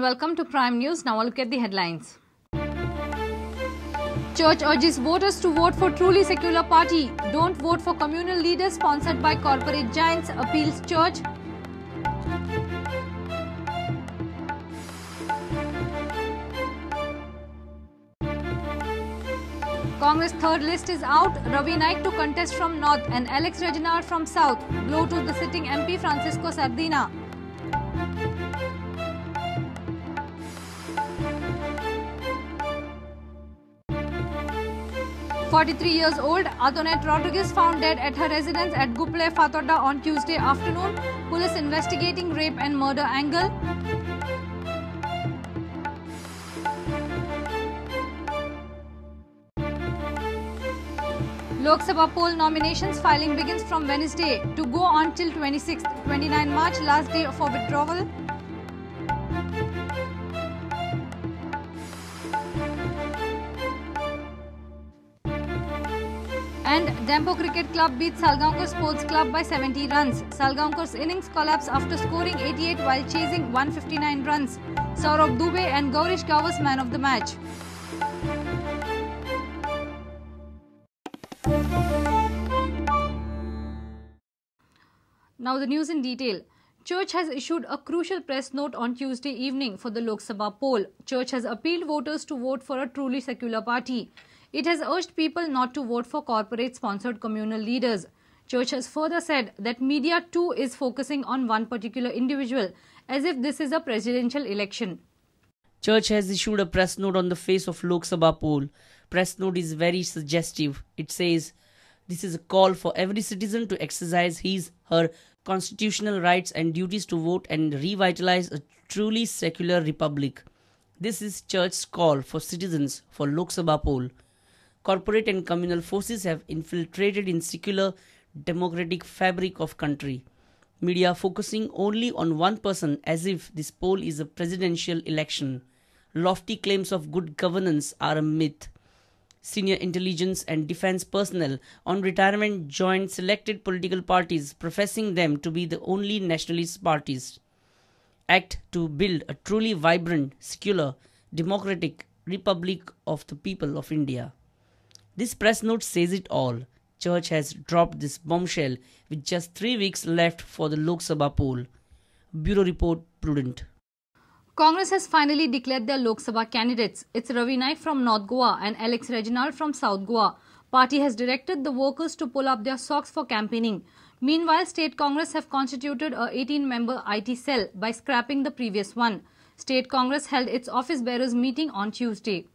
welcome to Prime News. Now a look at the headlines. Church urges voters to vote for truly secular party. Don't vote for communal leaders sponsored by corporate giants, appeals church. Congress third list is out. Ravi Naik to contest from North and Alex Reginald from South. Blow to the sitting MP Francisco Sardinha. 43 years old Antoinette Rodriguez found dead at her residence at Guple, Fatorda on Tuesday afternoon. Police investigating rape and murder angle. Lok Sabha poll nominations filing begins from Wednesday to go on till 26th, 29 March, last day for withdrawal. And Dempo Cricket Club beats Salgaonkar Sports Club by 70 runs. Salgaonkar's innings collapsed after scoring 88 while chasing 159 runs. Saurabh Dubey and Gaurish Gawas man of the match. Now the news in detail. Church has issued a crucial press note on Tuesday evening for the Lok Sabha poll. Church has appealed voters to vote for a truly secular party. It has urged people not to vote for corporate-sponsored communal leaders. Church has further said that media too is focusing on one particular individual, as if this is a presidential election. Church has issued a press note on the face of Lok Sabha poll. Press note is very suggestive. It says, this is a call for every citizen to exercise his, her constitutional rights and duties to vote and revitalize a truly secular republic. This is Church's call for citizens for Lok Sabha poll. Corporate and communal forces have infiltrated in secular democratic fabric of country. Media focusing only on one person as if this poll is a presidential election. Lofty claims of good governance are a myth. Senior intelligence and defense personnel on retirement joined selected political parties, professing them to be the only nationalist parties. Act to build a truly vibrant, secular, democratic republic of the people of India. This press note says it all. Church has dropped this bombshell with just 3 weeks left for the Lok Sabha poll. Bureau Report, Prudent. Congress has finally declared their Lok Sabha candidates. It's Ravi Naik from North Goa and Alex Reginald from South Goa. Party has directed the workers to pull up their socks for campaigning. Meanwhile, State Congress have constituted a 18-member IT cell by scrapping the previous one. State Congress held its office bearers meeting on Tuesday.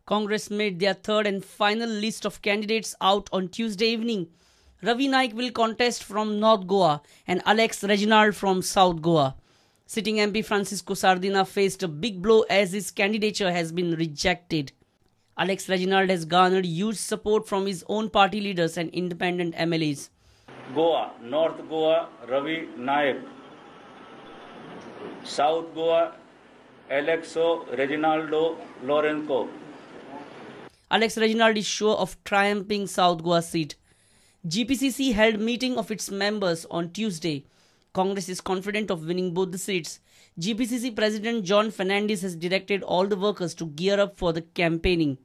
Congress made their third and final list of candidates out on Tuesday evening. Ravi Naik will contest from North Goa and Alex Reginald from South Goa. Sitting MP Francisco Sardinha faced a big blow as his candidature has been rejected. Alex Reginald has garnered huge support from his own party leaders and independent MLAs. Goa, North Goa, Ravi Naik. South Goa, Alexo Reginaldo Lorenco. Alex Reginald is sure of triumphing South Goa seat. GPCC held meeting of its members on Tuesday. Congress is confident of winning both the seats. GPCC President John Fernandez has directed all the workers to gear up for the campaigning.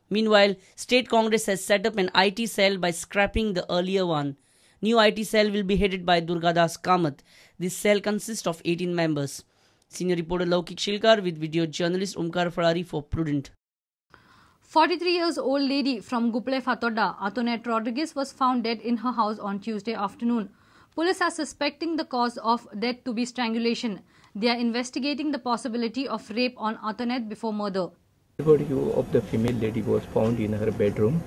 Meanwhile, State Congress has set up an IT cell by scrapping the earlier one. New IT cell will be headed by Durgadas Kamath. This cell consists of 18 members. Senior reporter Laukik Shilkar with video journalist Omkar Ferrari for Prudent. 43 years old lady from Guple, Fatorda, Antoinette Rodriguez was found dead in her house on Tuesday afternoon. Police are suspecting the cause of death to be strangulation. They are investigating the possibility of rape on Antoinette before murder. The body of the female lady was found in her bedroom.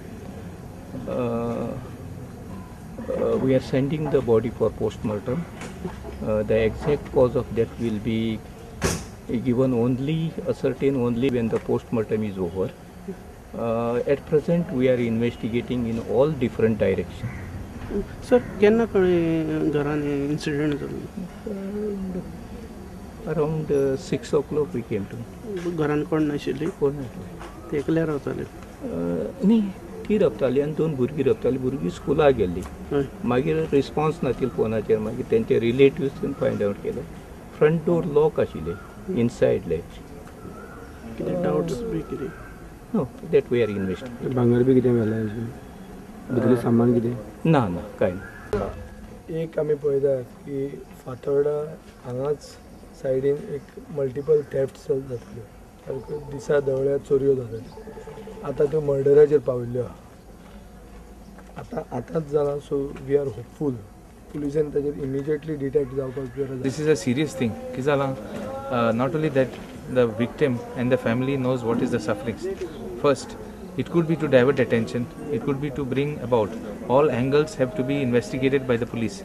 We are sending the body for post-mortem. The exact cause of death will be given only, ascertained only when the post-mortem is over. At present, we are investigating in all different directions. Sir, केन्ना कळ्ळें घरान incident जालो? Around 6 o'clock we came to. घरान कोण नाशिल्ली? कोण नाशिल्ले. ते एकले रावताले? न्ही, ती रपताली आनी 2 भुरगीं रपताली. भुरगीं स्कुलाक गेल्ली. मागीर रिस्पॉन्स नातील फोनाचेर. मागीर तेंचे रिलेटिव्स फायंड आवट केले. फ्रंट डोर लॉक आशिल्ले इनसायड लॅच. कितें डावट्स बी कितें? No, that we are investigating. भांगर बी कितें व्हेलें भितरलें सामान कितें? ना ना कांय ना. एक आमी पळयतात की फातोर्डा हांगाच सायडीन एक मल्टिपल थेफ्ट जाताल्यो, सारक्यो दिसा दवळ्या चोरयो जाताल्यो. आतां त्यो मर्डराचेर पाविल्ल्यो आहा. आतां आतांच जालां. सो we are hopeful पुलिसेन ताजेर इमिजिएटली डिटेक्ट जावपाक गरज. This is a serious thing. कितें जालां, not only that the victim and the family knows what is the sufferings. First, it could be to divert attention, it could be to bring about. All angles have to be investigated by the police.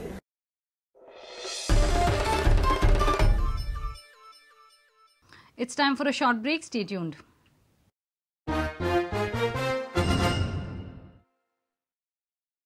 It's time for a short break. Stay tuned.